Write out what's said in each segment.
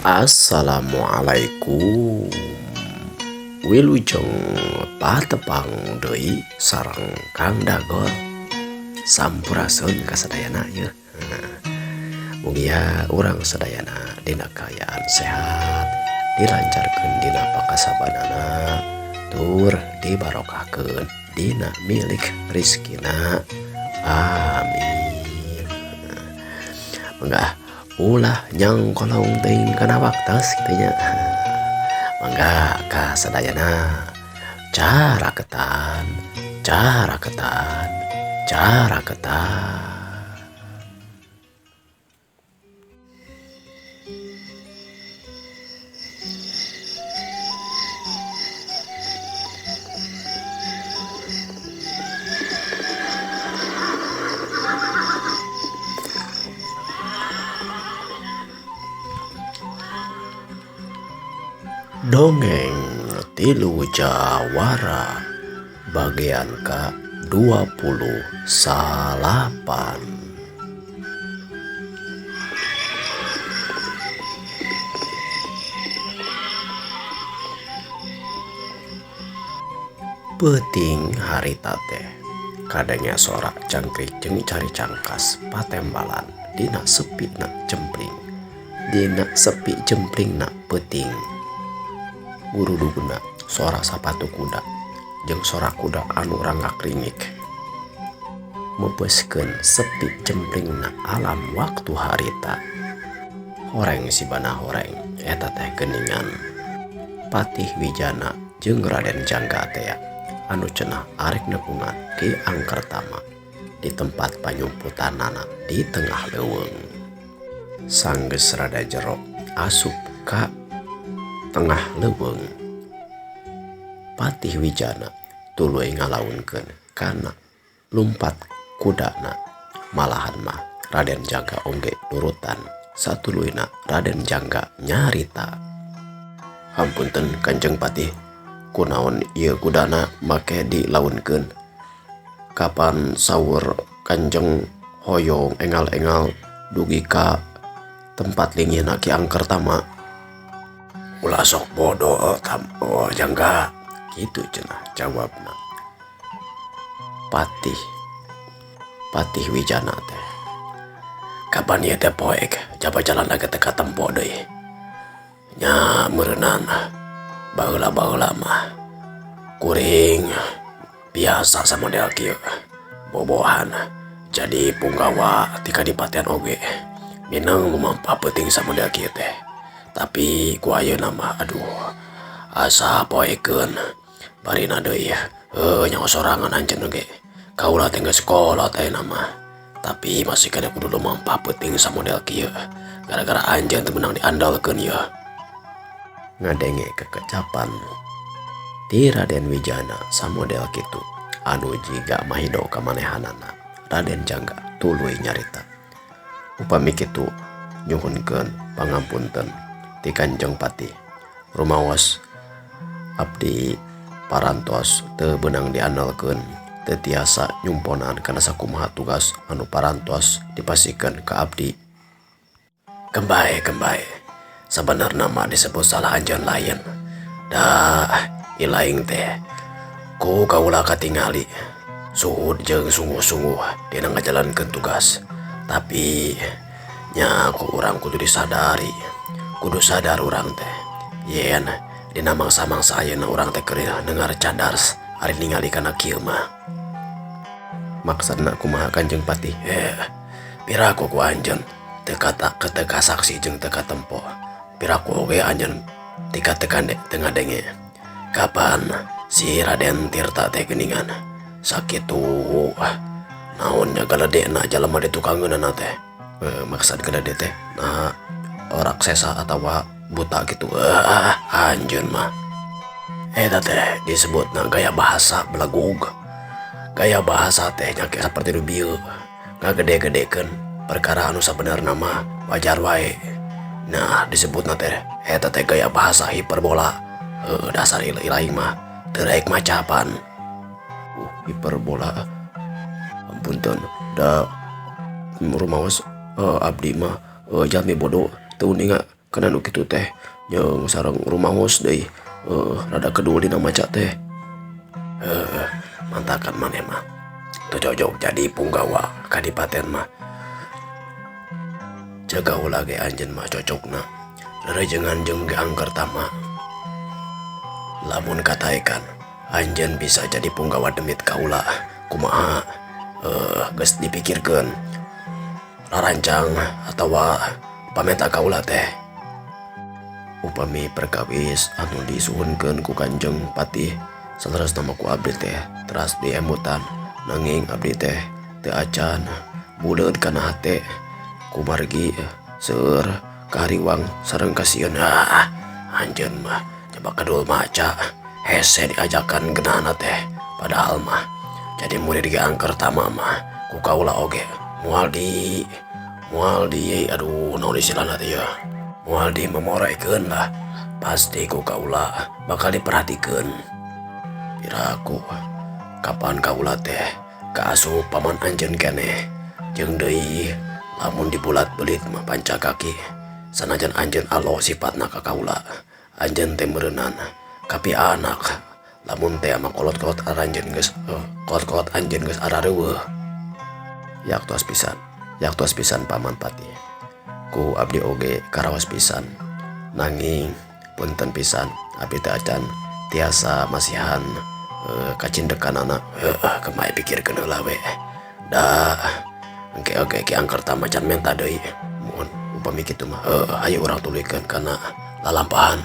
Assalamualaikum Wilujeng patepang deui sareng Kang Dagol Sampurasun kasadayana yeuh. Mugia urang sadayana dina kaayaan sehat dilancarkeun dina pakasabanana tur dibarokahkeun dina milik rizkina amin. Mangga ulah nyangkolong teuing kana waktos kitu nya. Mangga ka sadayana caraketan caraketan caraketan. Dongeng Tilu Jawara bagian ke-29. Peuting harita teh kadenge sora jangkrik jeung cari cangkas patembalan dina sepi na jempling dina sepi jempling na peuting gurudugna sora sapatu kuda jeung sora kuda anu rangak-ringik meupeuskeun sepi jemplingna alam waktu harita horeng sibana horeng eta teh geuningan Patih Wijana jeung Raden Jangga tea anu cenah arek nepungan Ki Angkertama di tempat panyumputanana di tengah leuweung. Sanggeus rada jero asup ka tengah leuweung. Patih Wijana tuluy ngalaunkeun kana lumpat kudana malahan mah Raden Jangga oge nurutan satuluyna Raden Jangga nyarita. Hampunten Kanjeng Patih kunaon ieu kudana make dilaunkeun kapan saur Kanjeng hoyong engal-engal dugi ka tempat linggihna Ki Angkertama. Ulah sok bodoh tam oh Jangga kitu cenah jawabna Patih Patih Wijana teh. Kapan ieu teh poek jaba jalan lagi teu katempo deui. Nya meureunan baheula-baheula mah kuring biasa samodel kieu bobohan jadi punggawa ti kadipaten oge mineng lumampah peuting samodel kieu teh. Tapi ku ayeuna mah aduh asa poekeun barina deui heuh nyaho sorangan anjeun oge kaula teh geus kolot ayeuna mah. Tapi masih keneh kudu lumampah peuting samodel kieu gara-gara anjeun teu meunang diandalkeun yeuh. Ngadenge kekecapan ti Raden Wijana samodel kitu anu jiga mahido kamanehanana Raden Jangga tuluy nyarita. Upami kitu nyuhunkeun pangampunten ti Kanjeng Patih rumaos abdi parantos teu beunang diandalkeun teu tiasa nyumponan kana sakumaha tugas anu parantos dipasihkeun ka abdi. Kembae kembae sabenerna mah disebut salah anjeun lain da ilaing teh ku kaula katingali suhud jeung sungguh-sungguh dina ngajalankeun tugas tapi nya ku urang kudu disadari kudu sadar urang teh yen dina mangsa-mangsa ayeuna urang teh keur dengar cadars ari ningali kana kieu mah. Maksudna kumaha Kanjeng Patih? Piraku ku anjeun teu teu kasaksi jeung teu katempo. Piraku oge anjeun tika teu teu ngadenge. Kapan si Raden Tirta teh geuningan sakitu naon nya galedena jalema ditukangeunana teh. Maksud galede teh nah raksesa atawa buta kitu. Anjeun mah eta teh disebutna gaya bahasa belegug. Gaya bahasa teh nya saperti nu bieu ngagede-gedekeun perkara anu sabenerna mah wajar wae. Nah disebutna teh eta teh gaya bahasa hiperbola. Dasar ilaing mah teu daek macapan. Hiperbola ampunten da rumaos abdi mah jalmi bodoh teu uninga Kana nu kitu teh jeung sareng rumahos deui rada kedul dina maca teh. Heuh, mantakan maneh mah. Teu cocok jadi punggawa kadipaten mah. Ceuk kaula ge anjeun mah cocokna rerejengan jeung Ki Angkertama. Lamun kataekan anjeun bisa jadi punggawa demit kaula kumaha geus dipikirkeun rarancang atawa pamenta kaula teh. Upami perkawis anu disuhunkeun ku Kanjeng Patih saleresna mah ku abdi teh teras diemutan nanging abdi teh teu acan buleud kana hate kumargi seueur kahariwang sareng kasieun. Ah, anjeun mah coba kedul maca hese diajakan geunahna teh padahal mah jadi murid Ki Angkertama mah ku kaula oge moal di aduh naon istilahna teh yeuh moal dimemorekeun lah pasti ku kaula bakal diperhatikeun. Piraku kapan kaula teh kaasup paman anjeun keneh jeung deui lamun dibulat-belit mah panca kaki sanajan anjeun alo sifatna ka kaula anjeun teh meureunan kapi anak lamun teh mah kolot-kolot aranjeun geus kolot-kolot anjeun geus arareuweuh. Yaktos pisan paman Patih ku abdi oge karaos pisan nanging punten pisan abdi teh acan tiasa masihan kacindekanana. Heuh, kemai pikirkeun heula we da engke oge Ki Angkertama can menta deui mun upami kitu mah. Heuh, hayu urang tuluykeun kana lalampahan.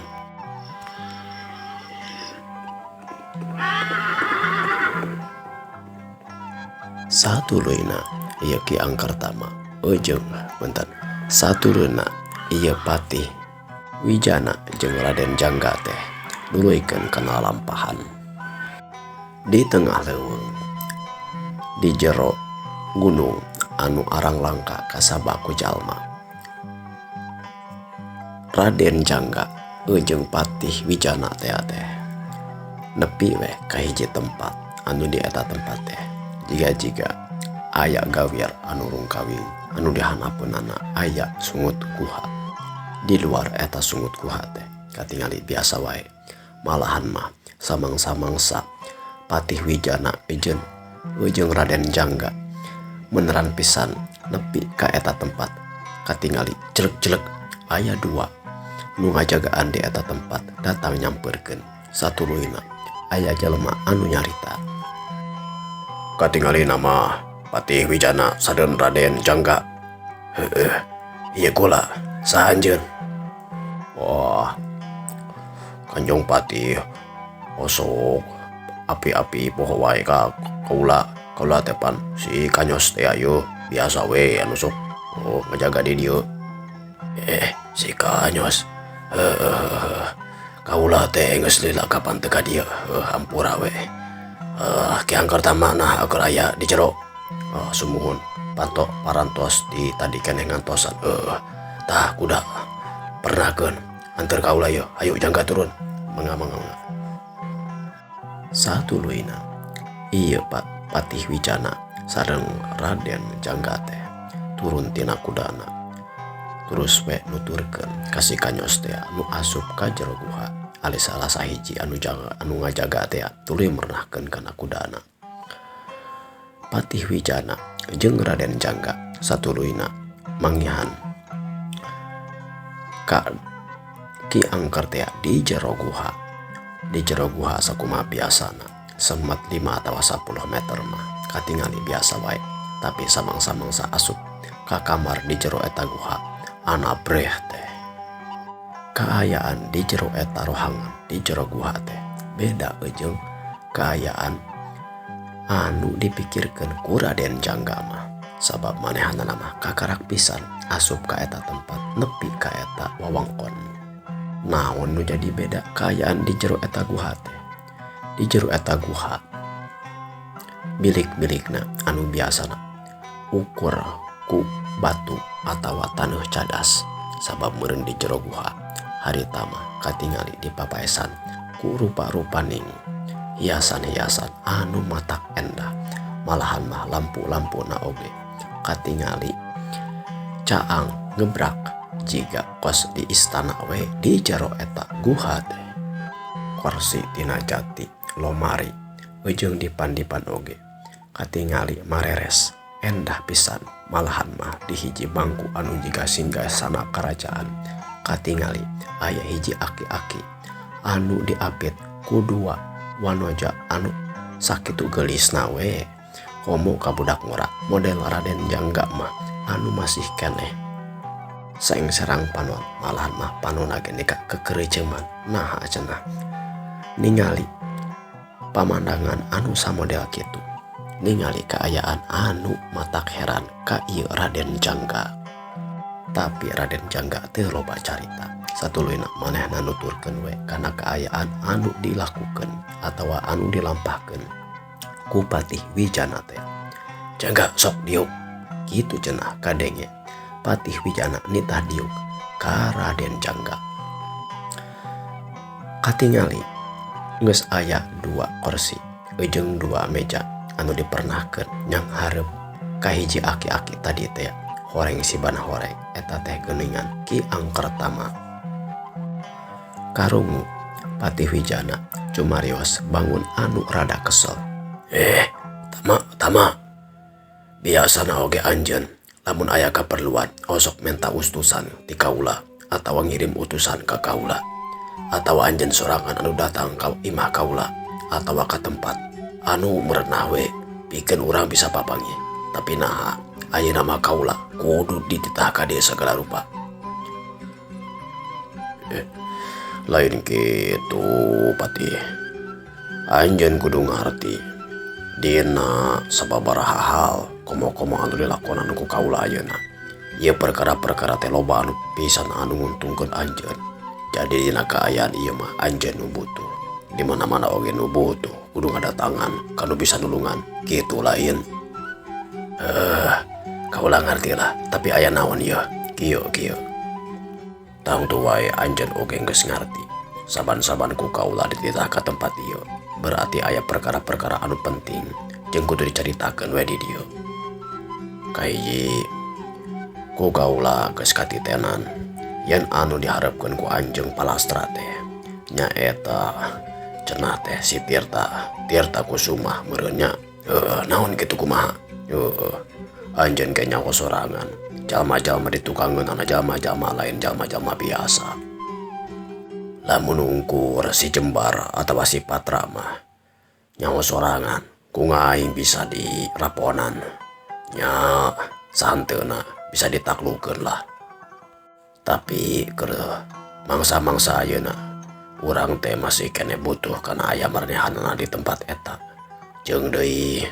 Satuluyna ieu Ki Angkertama jeung punten satuluyna ieu Patih Wijana jeung Raden Jangga teh nuluykeun kana lalampahan. Di tengah leuweung di jero gunung anu arang langka kasaba ku jalma. Raden Jangga jeung Patih Wijana teh nepi we ka hiji tempat anu di eta tempat teh jiga-jiga aya gawir anu rungkawing anu dihanapeunana aya sungut guha. Di luar eta sungut guha teh katingali biasa wae malahan mah samangsa-mangsa Patih Wijana jeung Raden Jangga meneran pisan nepi ka eta tempat katingali jelek-jelek aya dua nu ngajagaan di eta tempat datang nyamperkeun. Satuluyna aya jelema anu nyarita katingali nama Patih Wijana sareng Raden Jangga. Heueuh, ieu kula saha anjeun? Wah, Kanjeng Patih osok api-api poho wae ka kaula. Kaula teh pan si Kanyos teh ayo biasa we anu sok oh ngajaga di dieu. Si Kanyos. Heueuh, kaula teh geus lila kapan teu ka dieu. Hampura we. Ki Angkertama nah keur aya di jero. Sumuhun panto parantos di tadi keneh ngantosan. Tah kuda pernahkeun anteur kaula yeuh. Hayu Jangga turun. Mangga mangga mangga. Satuluyna ieu Patih Wijana sareng Raden Jangga teh turun tina kudana terus we nuturkeun ka si Kanyos teh anu asup ka jero guha alih salah sahiji anu jaga anu ngajaga teh tuluy mernahkeun kana kudana. Patih Wijana jeung Raden Jangga satuluyna manggihan ka Ki Angker teh di jero guha. Di jero guha sakumaha biasana semet 5 atawa 10 meter mah katingali biasa wae tapi samangsa-mangsa asup ka kamar di jero eta guha anabreh teh. Kaayaan di jero eta rohangan di jero guha teh beda jeung kaayaan anu dipikirkeun ku Raden Jangga mah sabab manehanana mah kakarak pisan asup ka eta tempat nepi ka eta wewengkon. Naon nu jadi beda kaayaan di jero eta guha teh? Di jero eta guha bilik-bilikna anu biasana ukur ku batu atawa taneuh cadas sabab meureun di jero guha harita mah katingali di papaesan ku rupa-rupaning hiasan-hiasan anu matak endah malahan mah lampu-lampuna oge katingali caang ngebrak Jiga kos di istana we di jero eta guha teh. Korsi tina jati, lomari, jeung dipan-dipan oge katingali mareres endah pisan malahan mah di hiji bangku anu jiga singgasana karajaan katingali aya hiji aki-aki anu diapit ku dua wanoja anu sakitu geulisna we komo ka budak ngora model Raden Jangga mah anu masih keneh saengserang panon malahan mah panonna ge nepi ka kekeureuceuman naha cenah ningali pamandangan anu samodel kitu ningali kaayaan anu matak heran ka ieu Raden Jangga. Tapi Raden Jangga teu loba carita satuluyna manehna nuturkeun we kana kaayaan anu dilakukeun atawa anu dilampahkeun ku Patih Wijana teh. Jangga sok diuk kitu cenah kadenge Patih Wijana nitah diuk ka Raden Jangga. Katingali geus aya dua kursi jeung dua meja anu dipernahkeun nyanghareup ka hiji aki-aki tadi teh horeng sibana horeng eta teh geuningan Ki Angkertama. Karungu Patih Wijana cumarios bangun anu rada kesel. Tama tama biasana oge anjeun lamun aya kaperluan osok menta utusan ti kaula atawa ngirim utusan ka kaula atawa anjeun sorangan anu datang ka imah kaula atawa ka tempat anu merenah we pikeun urang bisa papanggih. Tapi naha ayeuna mah kaula kudu dititah ka dieu sagala rupa. Lain kitu Patih, anjeun kudu ngarti dina sababaraha hal komo-komo anu dilakonan ku kaula ayeuna. Ieu perkara-perkara teh loba anu pisan anu nguntungkeun anjeun. Jadi dina kaayaan ieu mah anjeun nu butuh. Di mana-mana oge nu butuh kudu ngadatangan ka nu bisa nulungan kitu lain. Kaula ngarti lah, tapi aya naon ieu? Kieu kieu. Tangtu wae anjeun oge geus ngarti. Saban-saban ku kaula dititah ka tempat ieu, berarti aya perkara-perkara anu penting jeung kudu dicaritakeun we di dieu. Kahiji, ku kaula geus katitenan yen anu diharepkeun ku Anjeun Palastra teh nyaeta cenah teh si Tirta, Tirta Kusuma meureun nya. Heueuh, naon kitu kumaha? Heueuh, anjeun ge nyaho sorangan. Jalma-jalma ditukangeunana jalma-jalma lain jalma-jalma biasa. Lamun ungkur si Jembar atawa si Patra mah nyaho sorangan ku aing bisa diraponan. Nya sahenteuna bisa ditaklukeun lah. Tapi keur mangsa-mangsa ayeuna urang teh masih keneh butuh kana aya maranehannana di tempat eta. Jeung deui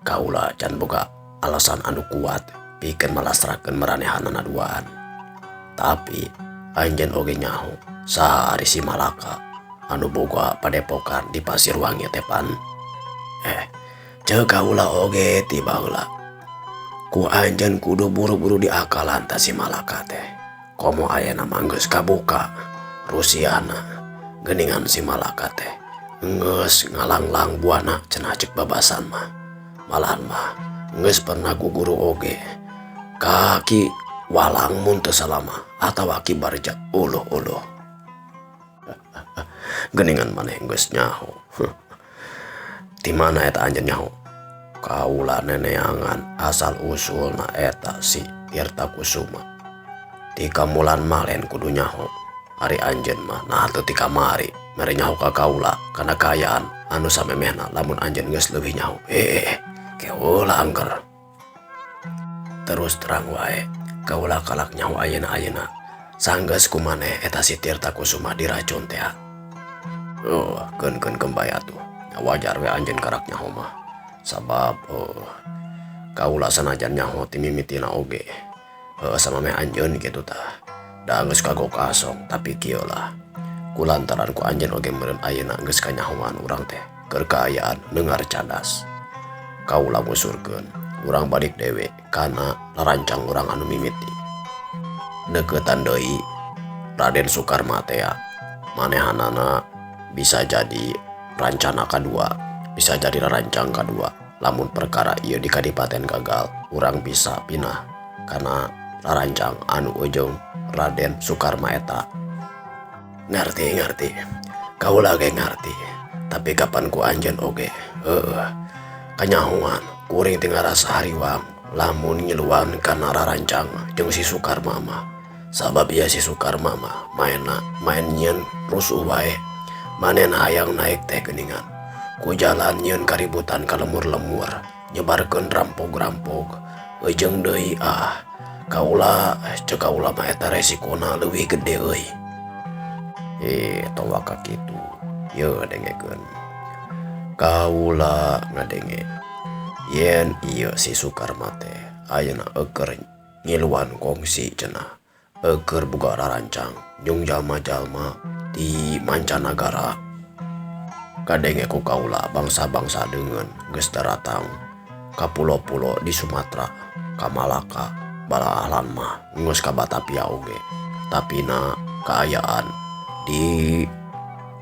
kaula can boga alasan anu kuat pikeun malastrakeun maranehanana duaan. Tapi anjeun oge nyaho saha ari si Malaka anu boga padepokan di Pasirwangi teh pan. Ceuk kaula oge ti baheula. Ku anjeun kudu buru-buru diakalan ta si Malaka teh. Komo ayeuna mah geus kabuka Rusiana geuningan si Malaka teh geus ngalanglang buana cenah ceuk babasan mah. Malahan mah geus pernah guguru oge ka Ki Walang mun teu salah mah atawa Ki Barja uluh-uluh. Geuningan maneh geus nyaho. Ti mana eta anjeun nyaho? Kaula neneangan asal usulna eta si Tirta Kusuma. Ti kamulan mah lain kudu nyaho. Ari anjeun mah nah teu ti kamari mere nyaho ka kaula kana kaayaan anu samemehna lamun anjeun geus leuwih nyaho. Keula angker. Terus terang wae kaula kalak nyaho ayeuna-ayeuna sanggeus ku maneh eta si Tirta Kusuma diracun teh. Oh, keun-keun kembay atuh. Wajar we anjeun karak nyaho mah. Sabab kaula sanajan nyaho ti mimitina oge. Samemeh anjeun kitu tah. Da geus kagok asong tapi kieu lah. Kulantaran ku anjeun oge meureun ayeuna geus kanyahoan urang teh keur kaayaan neungar cadas. Kaula ngusurkeun urang balik dewe kana larancang urang anu mimiti. Deukeutan deui Raden Sukarma teh manehanana bisa jadi rancana kadua, bisa jadi rarancang kadua. Lamun perkara ieu di kadipaten gagal, urang bisa pinah kana rarancang anu ujung Raden Sukarma eta. Ngarti ngarti. Kaula ge ngarti. Tapi kapan ku anjeun oge heueuh kanyahoan kuring teh ngarasa hariwang lamun ngiluan kana rarancang jeung si Sukarma mah. Sabab ieu si Sukarma mah maenna maen nyieun rusuh wae. Manehna hayang naek teh geuningan. Ku jalan nyieun kaributan ka lemur-lemur nyebarkeun rampog-rampog. Ejeng deui ah kaula cek kaula mah eta resikona leuwih gede euy. Eh tong waka kitu yeuh dengekeun. Kaula ngadenge yen ieu si Sukarma teh ayeuna eueuh ngiluan kongsi cenah. Eueuh boga rarancang jeung jalma-jalma di mancanagara. Kadenge ku kaula bangsa-bangsa deungeun geus daratang ka pulo-pulo di Sumatera, ka Malaka, balahan mah geus ka Batavia oge. Tapi na kaayaan di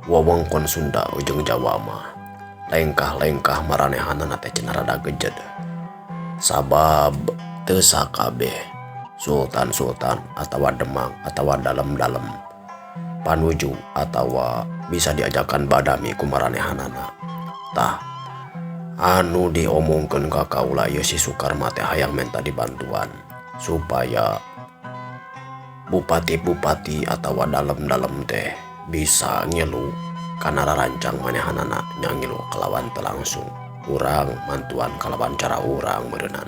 wewengkon Sunda jeung Jawa mah lengkah-lengkah maranehanana teh cenah rada gejed. Sabab teu sakabeh sultan-sultan atawa demang atawa dalem-dalem panuju atawa bisa diajakan badami ku maranehanana. Tah anu diomongkeun ka kaula ieu si Sukarma teh hayang menta dibantuan supaya bupati-bupati atawa dalem-dalem teh bisa ngilu kana rarancang manehanana nya ngilu kalawan teu langsung urang mantuan kalawan cara urang meureunan.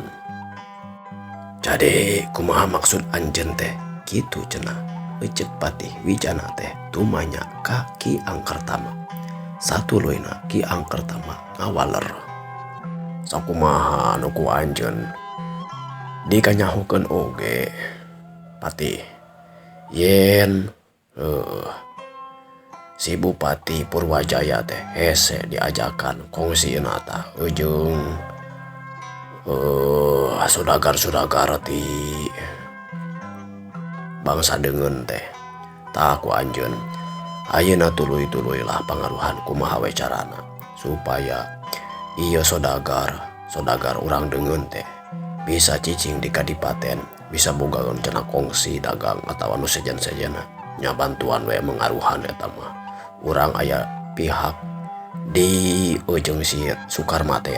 Jadi kumaha maksud anjeun teh kitu cenah Eceuk Patih Wijana teh tumanya ka Ki Angkertama. Satuluyna Ki Angkertama ngawaler. Sakumaha nu ku anjeun dikanyahokeun oge Patih yen si Bupati Purwajaya teh hese diajakan kongsi tah jeung saudagar-saudagar ti bangsa deungeun teh. Tah ku anjeun ayeuna tuluy-tuluy lah pangaruhan kumaha we carana supaya ieu saudagar urang deungeun teh bisa cicing di kadipaten, bisa bogaeun cenah kongsi dagang atawa nu sejen-sejenna nya bantuan we mengaruhan eta mah. Urang aya pihak di ujung si Sukarma teh.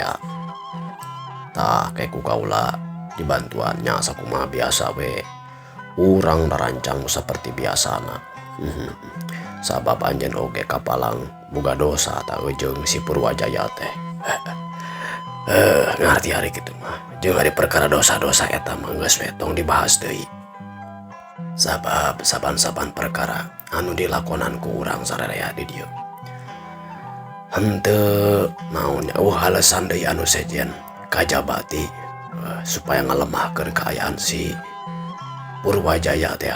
Tah ke ku kaula dibantuan nya sakumaha biasa we urang narancang seperti biasana. Sabab anjeun oge kapalang boga dosa ta ujung si Purwajaya teh. Ngarti hari kitu mah jeung ari perkara dosa-dosa eta mah geus we tong dibahas deui. Sabab saban-saban perkara anu dilakonan ku urang sararea di dieu henteu naon eueuh alasan deui anu sejen kajabati supaya ngalemahkeun kaayaan si Purwajaya teh.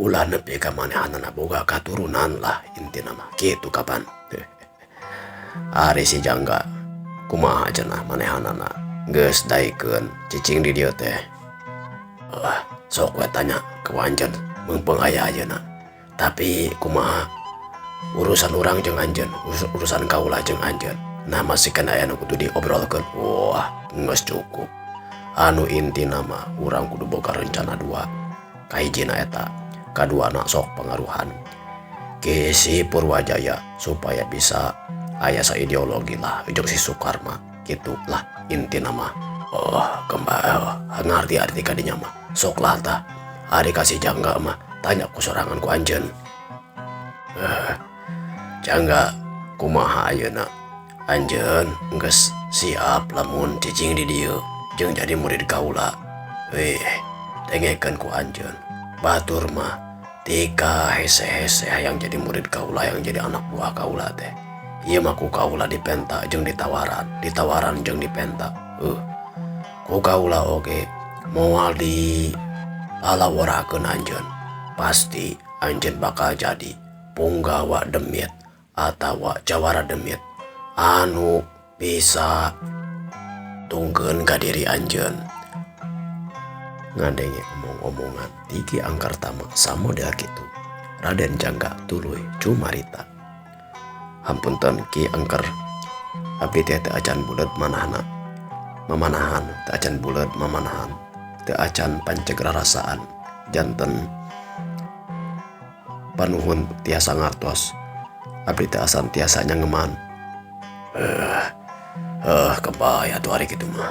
Ulah nepi ka manehanana boga katurunan lah intina mah kitu kapan. Ari si Jangga kumaha cenah manehanana geus daekeun cicing di dieu teh. Sok we tanya ke anjeun meungpeung aya ayeuna. Tapi kumaha urusan urang jeung anjeun, urusan kaula jeung anjeun. Nah masih kana aya nu kudu diobrolkeun. Wah, geus cukup. Anu intina mah urang kudu boga rencana dua. Kahijina eta, kaduana sok pangaruhan ke si Purwajaya supaya bisa aya saideologi lah jeung si Sukarma kitu lah intina mah. Oh, kembali ngarti arti kadinya mah. Sok lah tah ari kasih Jangga mah tanya ku sorangan ku anjeun. Jangga kumaha ayeuna anjeun geus siap lamun cicing di dieu jeung jadi murid kaula. Weh, dengekeun ku anjeun. Batur mah tika hese-hese hayang jadi murid kaula, yang jadi anak buah kaula teh. Ieu mah ku kaula dipenta jeung ditawaran, ditawaran jeung dipenta. Ku kaula oge moal di lalaworakeun anjeun. Pasti anjeun bakal jadi punggawa demit atawa jawara demit anu bisa tungkeun ka diri anjeun. Ngadenge omong-omongan ti Ki Angkertama samodel kitu. Raden Jangga tuluy cumarita. Hampunten Ki Angker, abdi teh teu acan buleud manahna. Mamanahan teu acan buleud mamanahan, teu acan panceg rarasaan. Janten panuhun tiasa ngartos abdi teh asan tiasa nyangeman. Kebaya atuh ari kitu mah.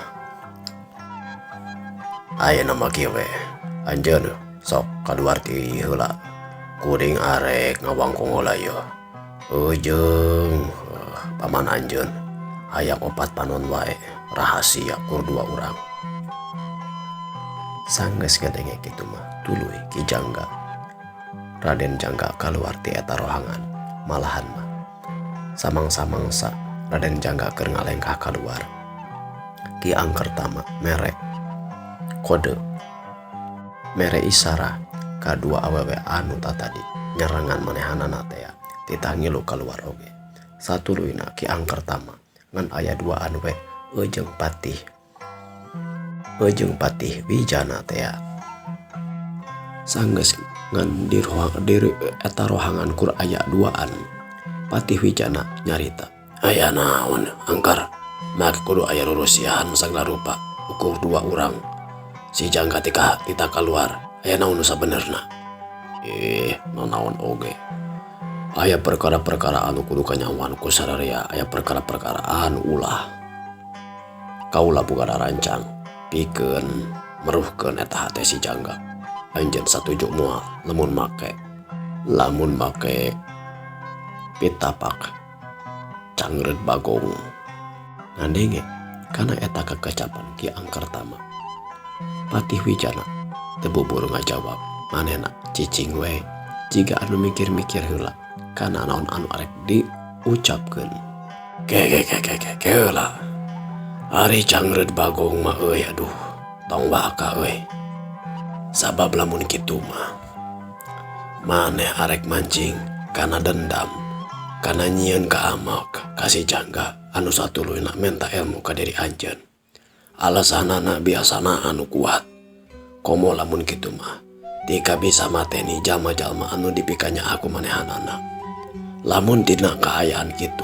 Ayeuna mah kieu we, anjeun sok kaluar ti heula kuring arek ngawangkong heula yeuh. Jeung paman anjeun hayang opat panon wae rahasia kur dua urang. Sanggeus ngadenge kitu mah tuluy Ki Jangga. Raden Jangga kaluar ti eta rohangan malahan mah. Samangsa-mangsa Raden Jangga keur ngalengkah kaluar. Ki Angkertama mere kode mere isara ka dua awewe anu tatadi nyerangan manehanana teh titah ngilu kaluar oge. Satuluyna Ki Angkertama ngan aya duaan we eujeung Patih. Eujeung Patih Wijana teh. Sanggeus ngan di ruang di eta rohangan kur aya duaan. Patih Wijana nyarita, "Aya naon Angkar? Make kudu aya rurusihan sagala rupa ukur dua urang. Si Jangga tika tita kaluar, aya naon nu sabenerna?" Naon oge. Aya perkara-perkara anu kudu kanyahoan ku sararea, aya perkara-perkara anu ulah. Kaula boga rancang pikeun meruhkeun eta hate si Jangga. Anjeun satuju moal lamun make pitapak cangreud bagong. Ngadenge kana eta kekecapan Ki Angkertama. Patih Wijana teu buburu ngajawab, manehna cicing we jiga anu mikir-mikir heula kana naon anu arek diucapkeun. Ke ke ke ke ke heula. Ari cangreud bagong mah euy aduh tong waka euy. Sabab lamun kitu mah maneh arek mancing kana dendam, kana nyieun kaamak ka si Jangga anu satuluyna menta ilmu ka diri anjeun. Alasanana biasana anu kuat. Komo lamun kitu mah tika bisa mateni jalma-jalma anu dipikanya aku manehanana. Lamun dina kaayaan kitu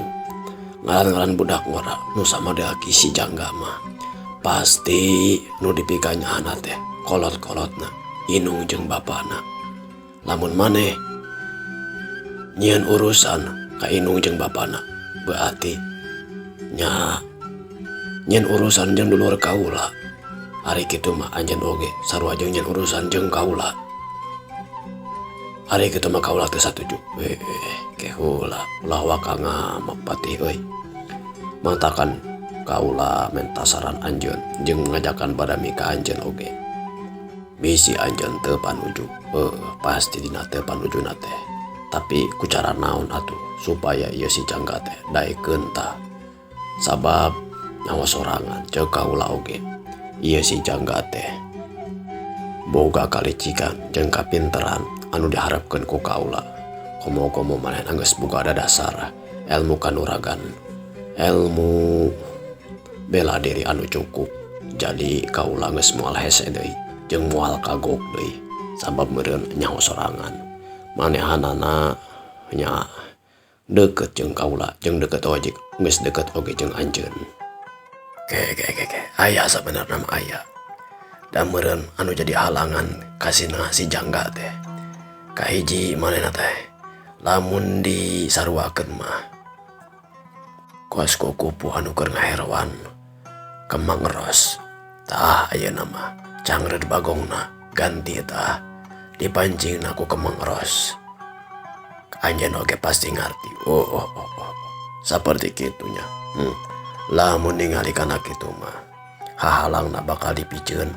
ngaran-ngaran budak ngora nu sama ki si Jangga mah pasti nu dipikanya teh kolot-kolotna inung jeung bapana. Lamun maneh nyieun urusan ka inung jeung bapana berarti nya nyieun urusan jeung dulur kaula. Ari kitu mah anjeun oge sarua jeung nyieun urusan jeung kaula. Ari kitu mah kaula teu satuju. Ke heula ulah waka ngamak Patih euy. Matakan kaula menta saran anjeun jeung ngajakan badami ka anjeun oge. Bisi anjeun teu panuju. Pasti dina teu panujuna teh. Tapi ku cara naon atuh supaya ieu si Jangga teh daekeun tah. Sabab nyawa sorangan ceuk kaula oge. Ieu si Jangga teh boga kalicikan jeung kapinteran anu diharapkeun ku kaula. Komo-komo manehna geus boga dasar ilmu kanuragan, ilmu bela diri anu cukup. Jadi kaula geus moal hese deui jeung moal kagok deui sabab meureun nyaho sorangan. Manehanana nya deukeut jeung kaula jeung deukeut oge geus deukeut oge jeung anjeun. Ke ke ke ke aya sabenerna mah aya. Da meureun anu jadi halangan kasina si Jangga teh. Kahiji manehna teh lamun disaruakeun mah kos kukupu anu keur ngaheroan kemang ros. Tah ayeuna mah cangreud bagongna ganti tah dipancingna ku kemang ros. Anjeun oge pasti ngarti. Oh. Saperti kitunya. Lamun ningali kana kitu mah hahalangna bakal dipiceun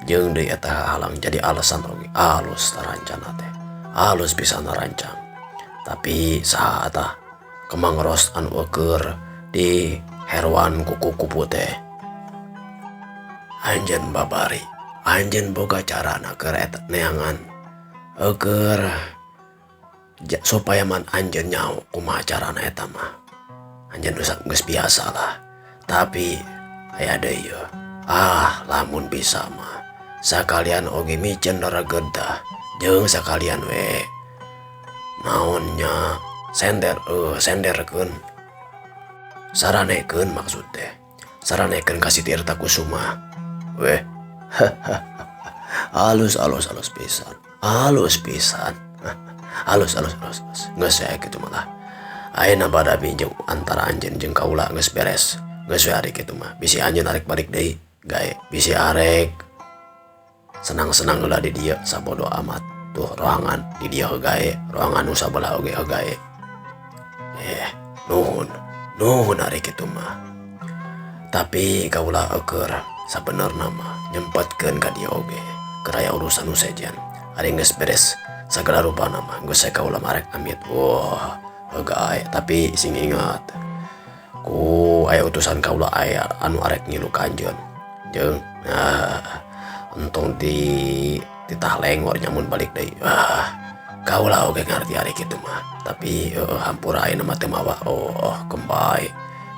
jeung deui eta hahalang jadi alasan oge alus tarancana teh. Alus pisan rancang. Tapi saha tah kemang ros anu eueur di heroan kuku kupu teh. Anjeun babari, anjeun boga carana keur eta neangan eueur supaya man anjeun nyaho kumaha carana eta mah. Anjeun geus biasa lah. Tapi aya deui yeuh. Lamun bisa mah sakalian oge miceun regedah jeung sakalian we naonnya sender senderkeun saranekeun maksud teh saranekeun ka si Tirta Kusuma weh. Alus alus alus pisan. Alus pisan. Alus alus alus alus. Geus we kitu mah lah. Ayeuna badami jeung antara anjeun jeung kaula geus beres. Geus we ari kitu mah. Bisi anjeun arek balik deui gae. Bisi arek senang-senang heula di dieu sabodo amat. Tuh roangan di dieu gae, roangan nu sabelah oge gae. Nuhun, nuhun ari kitu mah. Tapi kaula eueur sabenerna mah nyempetkeun ka dieu oge keur aya urusan nu sejen. Ari geus beres sagala rupana mah geus we kaula mah arek amit. Wah, gae tapi sing ingat ku aya utusan kaula aya anu arek ngilu ka anjeun. Jeung nah entong di titah lengor nyamun balik deui. Ah, kaula oge ngarti ari kitu mah. Tapi hampura ayeuna mah teu mawa. Oh, kembay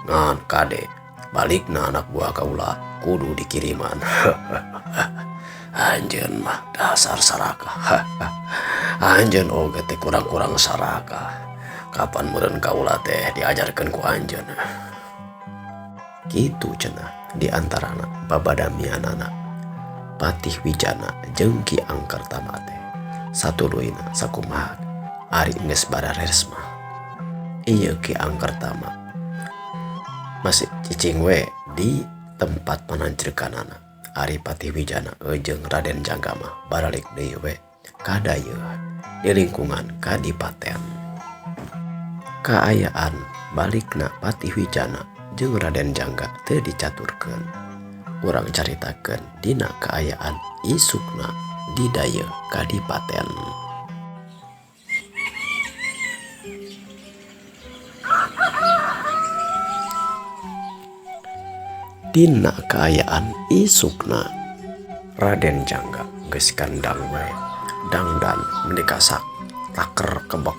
ngan kade balikna anak buah kaula kudu dikiriman. Anjeun mah dasar sarakah. Anjeun oge teh kurang-kurang sarakah. Kapan meureun kaula teh diajarkeun ku anjeun. Kitu cenah di antarana babadamianana Patih Wijana jeung Ki Angkertama teh satuluyna sakumaha ari geus barares mah. Ieu Ki Angkertama masih cicing we di tempat panancrekanana. Ari Patih Wijana jeung Raden Jangga mah baralik deui we ka dayeuh di lingkungan kadipaten. Kaayaan balikna Patih Wijana jeung Raden Jangga teu dicaturkeun. Urang caritakeun dina kaayaan isukna di dayeuh kadipaten. Dina kaayaan isukna Raden Jangga geus kandang we dangdan meni kasak taker kebek.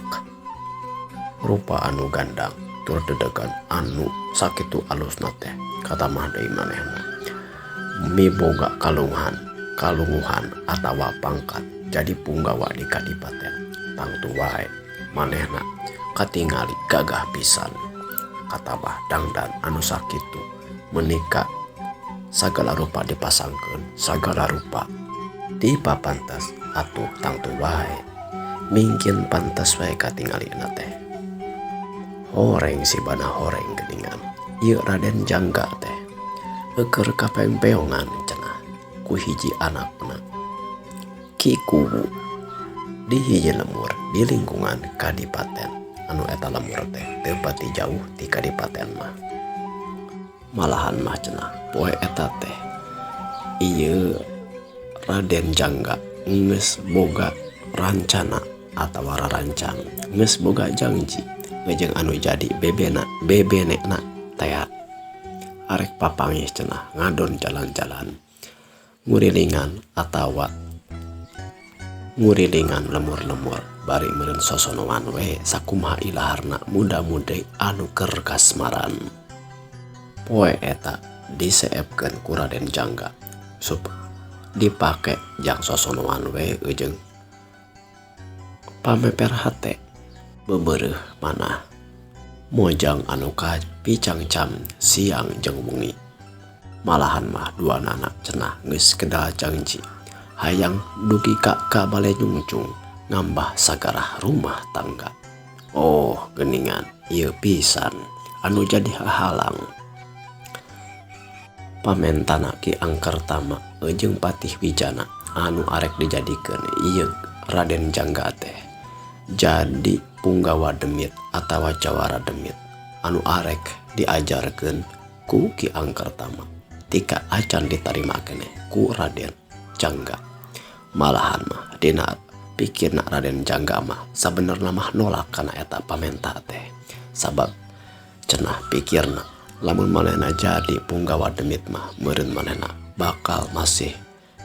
Rupa anu gandang tur dedegan anu sakitu alusna teh katamah deui manehna. Miboga kalunghan, kalunguhan atawa pangkat jadi punggawa di kadipaten. Tangtu wae manehna katingali gagah pisan. Katabah dangdan anu sakitu menika sagala rupa dipasangkeun, sagala rupa dipapantas atuh tangtu wae mingkin pantas wae katingalina teh. Horeng sibana horeng geuningan ieu Raden Jangga teh eueur kapengpeongan cenah ku hiji anakna Ki Kuwu di hiji lemur di lingkungan kadipaten anu eta lemur teh teu pati jauh ti kadipaten mah. Malahan mah cenah poe eta teh ieu Raden Jangga geus boga rancana atawa rarancang, geus boga janji jeung anu jadi bebena bebenekna tea arek papanggih cenah ngadon jalan-jalan ngurilingan atawa ngurilingan lemur-lemur bari meureun sosonoan we sakumaha ilaharna muda-mudi anu keur kasmaran. Poe eta diseepkeun ku Raden Jangga sup dipake jang sosonoan we jeung pameper hate bebereuh manah mojang anu kapicangcam siang jeung wengi. Malahan mah dua nana cenah geus kedal janji hayang dugi ka bale nyungcung ngambah sagarah rumah tangga. Oh geuningan ieu pisan anu jadi hahalang. Pamentana Ki Angkertama jeung Patih Wijana anu arek dijadikeun ieu Raden Jangga teh jadi punggawa demit atawa jawara demit anu arek diajarkeun ku Ki Angkertama tika acan ditarima keneh ku Raden Jangga. Malahan mah dina pikirna Raden Jangga mah sabenerna mah nolak kana eta pamenta teh sabab cenah pikirna lamun manehna jadi punggawa demit mah meureun manehna bakal masih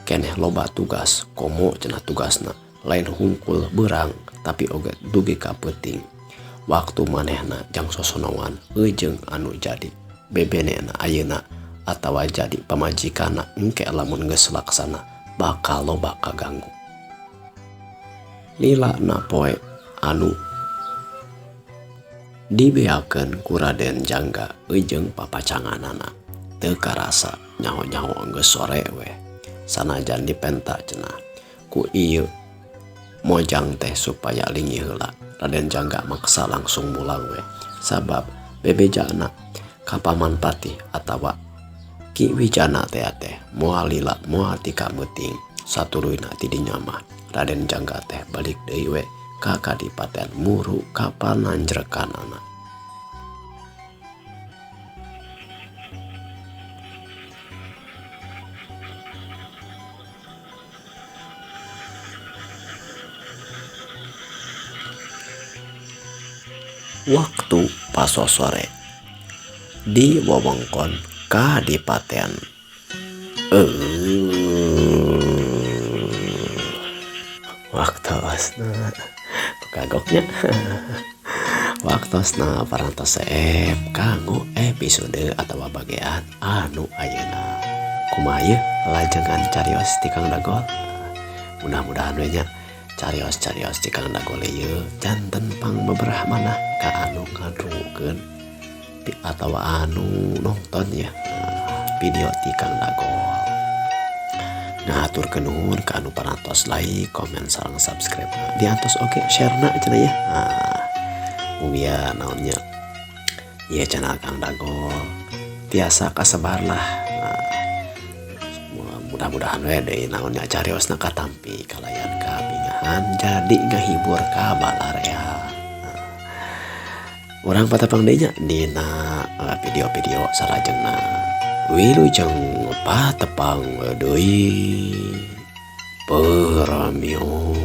keneh loba tugas komo cenah tugasna lain hungkul beurang tapi oge dugi ka peuting. Waktu manehna jang sosonoan eujeung anu jadi bebenena ayeuna atawa jadi pamajikanna engke lamun geus laksana bakal loba kaganggu. Lila na poe anu dibeakeun ku Raden Jangga eujeung papacanganana teu karasa nyaho-nyaho geus sore we. Sanajan dipenta cenah ku ieu mojang teh supaya linggih heula. Raden Jangga maksa langsung mulang we sabab bebejana ka paman patih atawa Ki Wijana tea teh moal lila moal ti kabeuting satuluyna ti dinya mah Raden Jangga teh balik deui we ka kadipaten muru ka pananjrekanana. Waktu pasosore di wewengkon kadipaten. Waktosna kagoknya. Waktosna parantos seep kanggo episode atawa bagian anu ayeuna. Kumaha ieu lajengan carios ti Kang Dagol? Mudah-mudahan we nya carios-carios ti Kang Dagol ieu janten pangbeberah manah ka anu ngadungukeun atawa anu nonton ya video ti Kang Dagol. Ngahaturkeun nuhun ka anu parantos like, komen sareng subscribe. Diantos oge share-na cenah ya. Nah, mugia naonnya ieu channel Kang Dagol tiasa kasebar lah. Nah, mudah-mudahan we deui naonnya cariosna katampi kalayan kabingahan jadi ngahibur ka balarea. Nah, urang patepang deui nya dina video-video salajengna. Wilujeng patepang deui. Peramios.